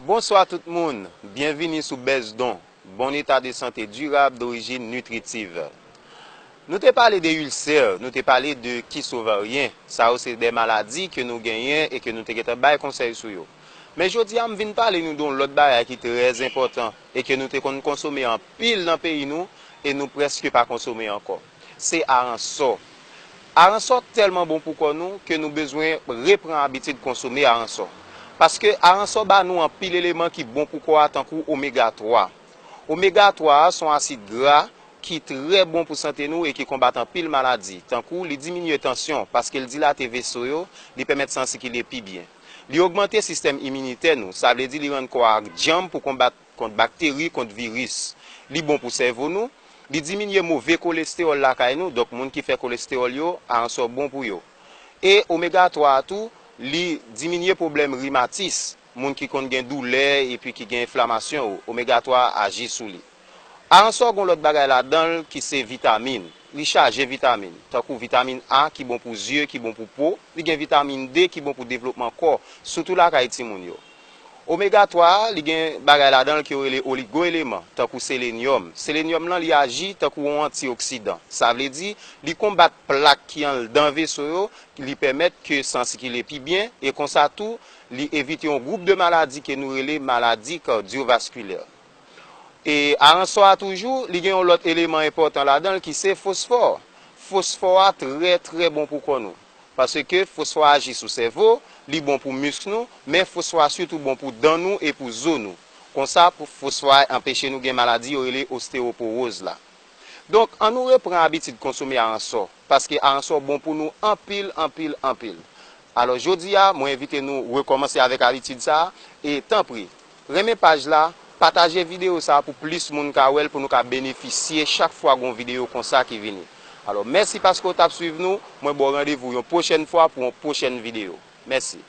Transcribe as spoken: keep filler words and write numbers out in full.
Bonswa tout moun, byenvini sou Bèzdon, bon état de santé durable d'origine nutritive. Nou te pale de ilsè, nou te pale de kis ovaryen, sa yo se de maladi ke nou genyen e ke nou te gentan bay konsèy sou yo. Men jodi a m vin pale nou de yon lòt bagay ki trè enpòtan e ke nou te konn konsome anpil nan peyi nou e nou prèske pa konsome ankò. Se aransò. Aransò tèlman bon pou kò nou ke nou bezwen repran abitid konsome aransò. Paske aransò ba nou anpil eleman ki bon pou kò a tankou omega twa. Omega twa a se yon asid gra ki trè bon pou sante nou e ki konbat anpil maladi, tankou li diminye tansyon paske l dilate veso yo, li pèmèt san sikile pi byen. Li ogmante sistèm iminitè nou, sa vle di li rann kò a djanm pou konbat kont bakteri, kont viris. Li bon pou sèvo nou, li diminye move kolestewòl lakay nou, donk moun ki fè kolestewòl yo, aransò bon pou yo. E omega twa a tou, li diminye pwoblèm rimatis, moun ki konn gen doulè epi ki gen enflamasyon yo, omega twa a aji sou li. Aransò gen yon lòt bagay ladan l ki se vitamin. Li chaje vitamin, tankou vitamin A ki bon pou zye, ki bon pou po, li gen vitamin D ki bon pou devlopman kò, sitou lakay timoun yo. Omega twa a, li gen bagay ladan l ke yo rele oligoeleman, tankou selenyòm. Selenyòm nan, li aji tankou yon antioksidan. Sa vle di, li konbat plak ki anndan veso yo, li pèmèt ke san sikile pi byen, e konsa tou, li evite yon gwoup de maladi ke nou rele maladi kadyovaskilè. E aransò a toujou, li gen yon lòt eleman enpòtan ladan l ki se fosfò. Fosfò a trè, trè bon pou kò nou. Paske fosfò a aji sou sèvo, li bon pou misk nou, men fosfò a sitou bon pou dan nou e pou zo nou. Konsa, pou fosfò a anpeche nou gen maladi yo rele osteyopowoz la. Donk, ann nou repran abitid konsome aransò, paske aransò bon pou nou anpil, anpil, anpil. Alò, jodi a, mwen envite nou rekòmanse avèk abitid sa a, e tanpri, renmen paj la, pataje videyo sa a pou plis moun ka wè l, pou nou ka benefisye chak fwa gon videyo konsa ki vini. Alò, mèsi paske w t ap swiv nou, mwen ba w randevou yon pwochèn fwa pou yon pwochèn videyo. Mèsi.